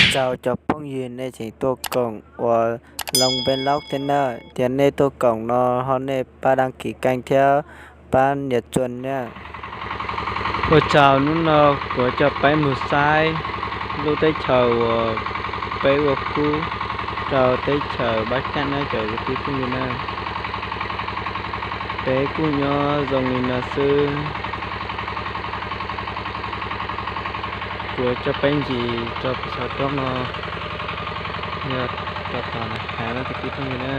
Tsaug cov phooj ywg nej tseem tuaj koom uas Long Vlog thiab na, tias nej tuaj koom no ho nej pab đăng ký kênh thiab pab nias txuas na. Ua tsaug, hnub no kuv coj peb mus saib lub teb chaws uas peb ua kub rau teb chaws Bab Kaj na cov kwv tij phooj ywg na. Peb kuj nyob zoo li no xwb. Kuv coj peb ncig rau pem xov tooj no, yog rau tom hav no kwv tij phooj ywg na.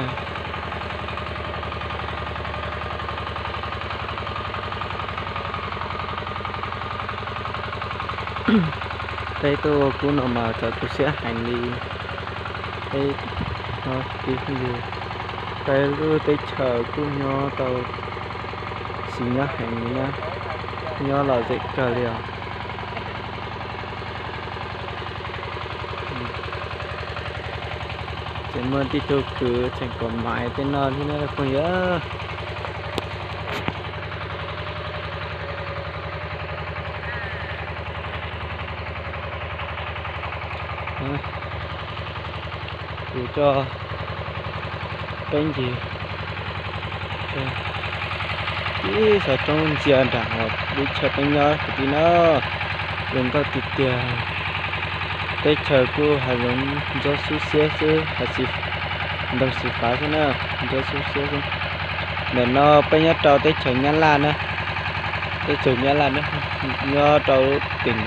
Peb tuaj ua kub no mas txaus tu siab heev li. Peb, kwv tij phooj ywg, peb lub teb chaws kuj nyob tau tsis nyob heev li na, nyob lom zem kawg li os. Tseem muaj tib tug kwv tseem kom maiv tej no thiab na phooj ywg. Kuv coj peb ncig ib xov roob ntsia nram lub chaw peb nyob kwv tij na. Zoo nkauj tiag tiag. Teb chaws kuj hav zoov ntsuab xub xiab xwb, hav xi, ntoo xis fav xwb na, ntsuab xub xiab xwb. Ntawm no peb nyob rau teb chaws Nyab Laj na, teb chaws Nyab Laj na, nyob rau lub teem,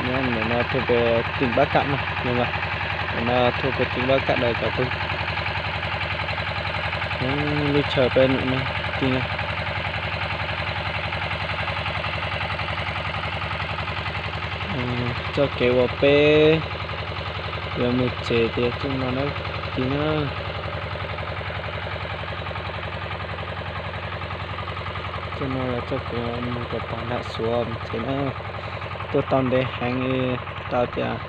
nyob ntawm no thuam pem teem Bab Kam no, ntawm no thuam pem teem Bab Kam no cov phooj ywg. Lub chaw peb nyob no kwv tij na. Txoj kev uas peb yuav mus tsev ces txoj no na kwv tij na. Txoj no yog txoj kev mus rau tom nram Suav mus tsev na. Tuaj tau ntev heev, tau tias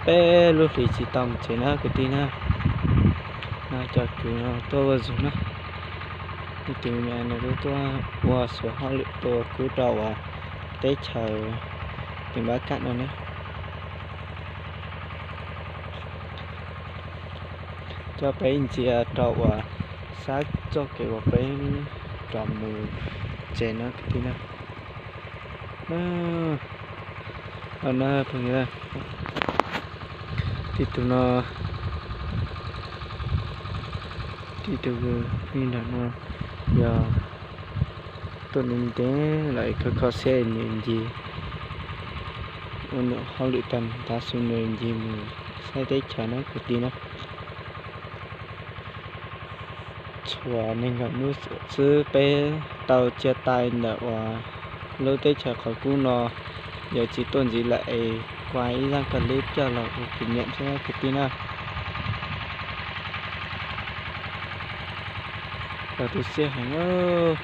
peb lub hlis tsis tau mus tsev na kwv tij na. No cov kwv no tuaj ua zug na. Leej twg nws tuaj ua Suav hauj lwm, tuaj ua kub rau uas teb chaws teem Bab Kam no na. Coj peb ntsia rau uas sab txoj kev uas peb rov mus tsev no kwv tij na. Tim tus no, tim tus nram no yog tuaj ntev ntev lawm, kho kho siab nws ncig ua nws hauj lwm tag, tav su nws ncig mus saib teb chaws na kwv tij na. Tshuav nees nkaum hnub xwb peb tau chia tay ntawm uas lub teb chaws qhov kub no, yuav tsis tuaj ntxiv lawm es kuv ib zaj clip coj los ua kỷ niệm xwb kwv tij na. Txaus tu siab heev,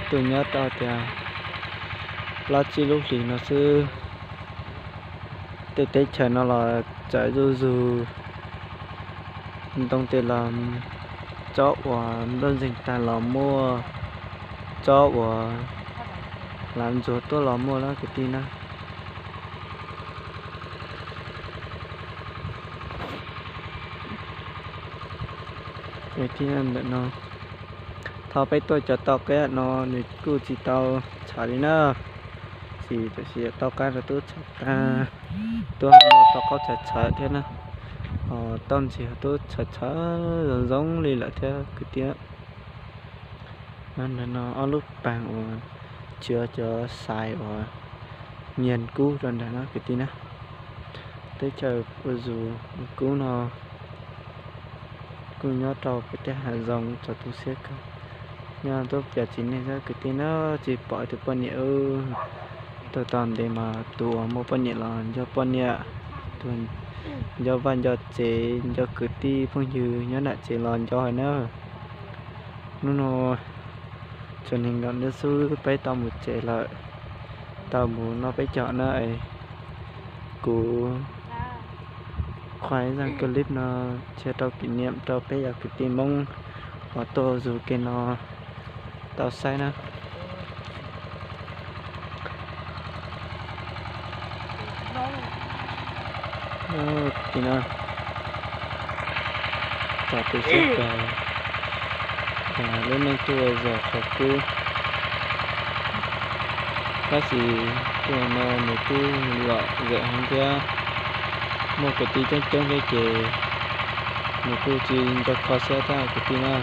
tuaj nyob tau tias plaub tsib lub hlis no xwb, tej teb chaws no los txawv zuj zus, ntoo tes los tsob uas nplooj zeeg tag los muaj, tsob uas hlav ntxuag tuaj los muaj na kwv tij na. Kwv tij, ntawm no thaum peb tuaj cov toj qab no nws kuj tsis tau txhawv li na, tsis, tam sim toj qab rau tub txhawv tag, tub ho muaj toj qaub txhawv txhawv thiab na, ho toj ntxhis ho tub txhawv txhawv zoo zoo li lawm thiab kwv tij. Nyob ntawm no ob lub paag uas tsuav cov xais uas nyiag kub rau ntawm no kwv tij na. Teb chaws ua zug kub no kuj nyob rau pem tej hav zoov txaus tu siab kawg. Nyob tuaj piav txiv neej xwb kwv tij na, tsis pom tus poj niam. Tuaj tau ntev mas tus uas muaj poj niam los nco poj niam, tus nco vaj nco tsev, nco kwv tij phooj ywg nyob nram tsev los nco hais na. Hnub no tshuav nees nkaum hnub xwb peb tau mus tsev lawm, tau mus noj peb caug na. Kuv qhuas ib zaj clip no tshaj rau kỷ niệm rau peb yog kwv tij Hmoob uas tuaj zug ke no tau saib na. Kwv tij na, txog tu siab kawg, lub neej tuaj ua zog qhov kub, tab sis tuaj no nws kuj lom zem heev thiab. Muaj kwv tij coob coob thiab ces nws kuj tsis nco kho siab thiab kwv tij na.